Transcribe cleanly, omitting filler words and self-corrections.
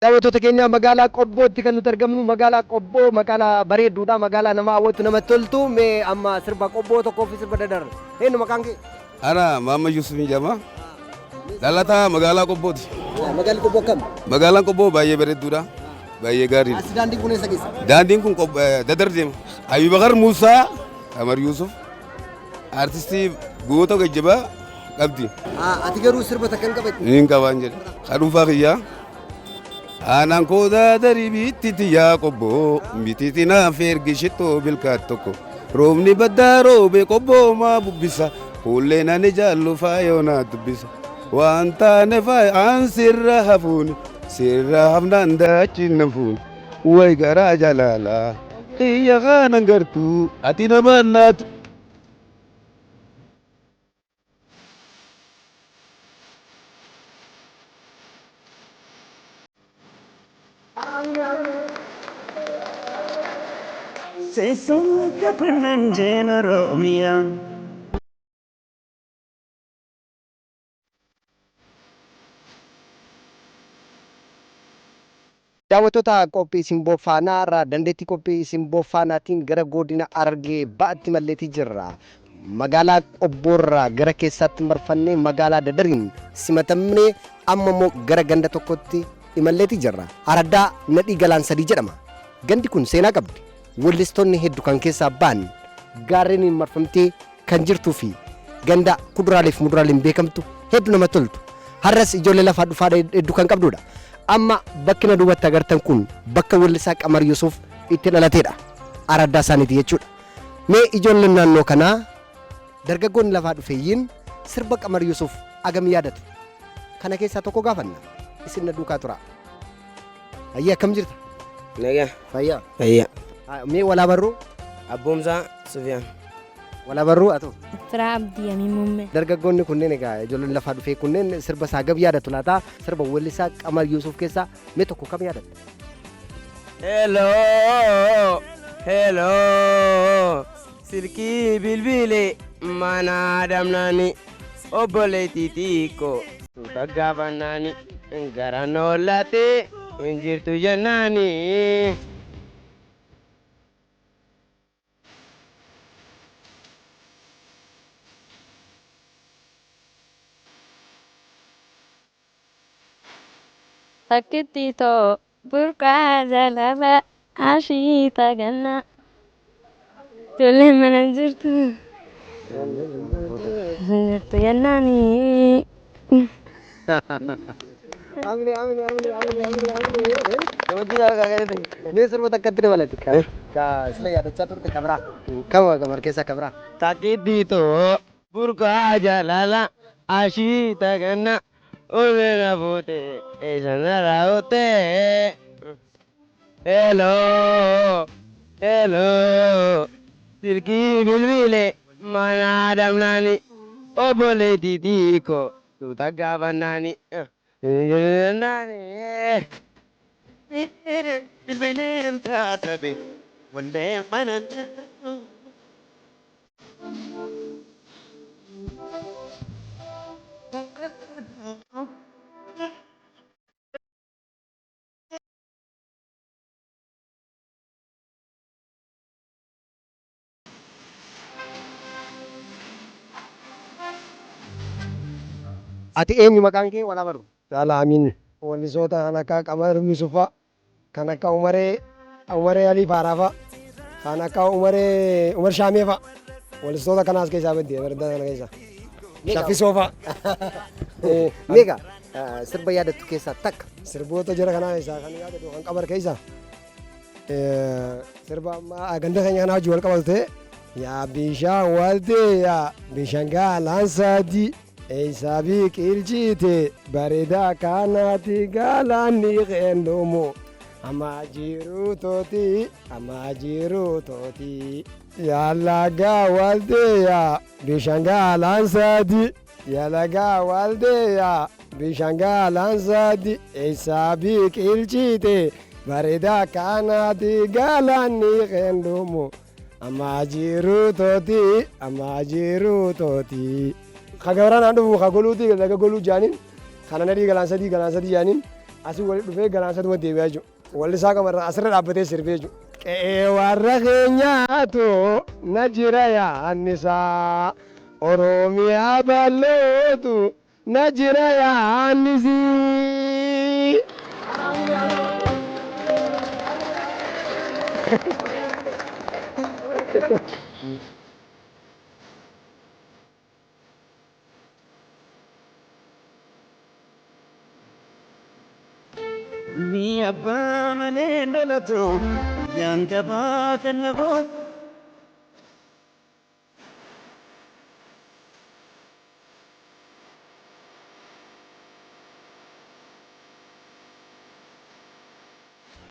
Daawwattoota keenya, magaalaa Qobbootti kan nuti argamnu. Magaalaa Qobboo magaalaa bareedduudha, magaalaa nama hawwattu, namatti toltu. Mee amma sirba Qobboo tokkoo fi sirba Dadar. Eenyu maqaan kee? Ana Maamma Yusuf jedhama. Dhalataa magaalaa Qobbooti. Magaalli Qobboo akkam? Magaalaan Qobboo baay'ee bareedduudha. Baay'ee gaariidha. As daandiin kun eessa geessa? Daandiin kun Dadar deema. Abubakar Muusaa Qamar Yusuf artistii goota gajjabaa qabdi. Ati garuu sirba takka hin qabattu. Niin qabaan jedhe. Ka dhuunfaa kiyyaa. Aanaan koo daadarii biitti tiyyaa Qobboo bitiiti naaf ergi shittoo bilkaat tokko. Roobni baddaa roobe Qobboo maa bubbisa, fuulleen ani jaallu faayoo naa dubbisa. Waan taane faaya aan sirra hafuuni, sirra hafnaan daachiin na fuuni. Way garaa jalaalaa kiyya kaanan gartuu ati namaan naatu. Daawwattoota qophii Simboo Faanaa, irraa dandeettii qophii Simboo Faanaatiin gara godina Harargee Ba'aatti malleetii jirra. Magaalaa Qobboorraa gara keessaatti marfannee magaalaa Dadariin simatamnee amma immoo gara ganda tokkotti imalleetii jirra. Araddaa Nadhii Galaan Sadii jedhama. Gandi kun seenaa qabdi. Weellistoonni hedduu kan keessaa ba'an, gaarreeniin marfamtee kan jirtuu fi ganda kuduraalee fi muduraaleen beekamtu, hedduu namatti toltu. Har'as ijoollee lafaa dhufaa hedduu kan qabdudha. Amma bakki na duubatti agartan kun bakka weellisaa Qamar Yusuf itti dhalateedha. Araddaa isaaniiti jechuudha. Mee ijoolleen naannoo kanaa, dargaggoonni lafaa dhufeeyyiin, sirba Qamar Yusuf agam yaadatu? Kana keessaa tokko gaafanna. Isin na duukaa tura. Hayyee, akkam jirta? Nagaa. Fayyaa. Fayyaa. Mee walaa barruu? Abboomsaa Sufiyaan. Walaa barruu atu? Firaa Abdii Amin Muummee. Dargaggoonni kunneen egaa, ijoolleen lafaa dhufee kunneen, sirba isaa gab yaadatu laata? Sirba weellisaa Qamar Yusuf keessaa mee tokko kam yaadatta? Hello, hello, silkii bilbilee mana damnaani, obboleettii xiqqoo suuta gaafannaani, gara noollattee hin jirtu jennaani. Takkitti too burqaa jaalala ashiita ganna. Ijoolleen mana jirtu. Jirtu jennaani. Amine, amine, amine, amine, amine, amine. Mee sirba takkatti dabalati. Ka sila yaadachaa turte ka biraa. Kama Qamar keessaa ka biraa. Takkitti too burqaa jaalala ashiita ganna, ulee na fuute eessa na raawwatte. Hello, hello, silkii bilbilee mana damnaani, obboleettii xiqqoo suuta gaafannaani. Jennaani. Bilbileen taatabe wallee mana. Ati eenyu maqaan kee, walaa barru? Caalaa Amiin. Weellisoota kan akka Qamar Yusuf fa'a, kan akka Umaree Alii Faaraa fa'a, kan akka Umaree Umar Shaamee fa'a. Weellistoota kanaas keessaa badde bardaa kana keessaa. Shaffisoo fa'a. Meeqa sirba yaadattu keessaa takka? Sirboota jara kanaa keessaa kan yaadatu, kan Qamar keessaa, sirba ammaa ganda keenya kanaa wajjin wal qabatu ta'e, yaa bishaan waltee, yaa bishaan gaalaan sadii, eessaa biqilchite bareedaa kanaati, galaanni kennumu amma jiru tooti, amma jiru tooti. Yaa lagaa waltee, yaa bishaan gaalaan sadii, yaa lagaa waltee, yaa bishaan gaalaan sadii, eessaa biqilchite bareedaa kanaati, galaanni kennumu amma jiru tooti, amma jiru tooti. Ka gabraan aan dhufu ka goluuti, laga goluu jaaniin kana Nadhii Galaan Sadii, Galaan Sadii jaaniin. Asii walitti dhufee galaansatuma deebi'aa jechuudha. Wallisaa qamarraa asirra dhaabbatee sirbee jechuudha. Qe'ee warra keenyaatu na jira yaannisaa. Oromiyaa bal'ootu na jira yaannisii. Ni abbaa malee dhalatu yaan gabaa kan lafoo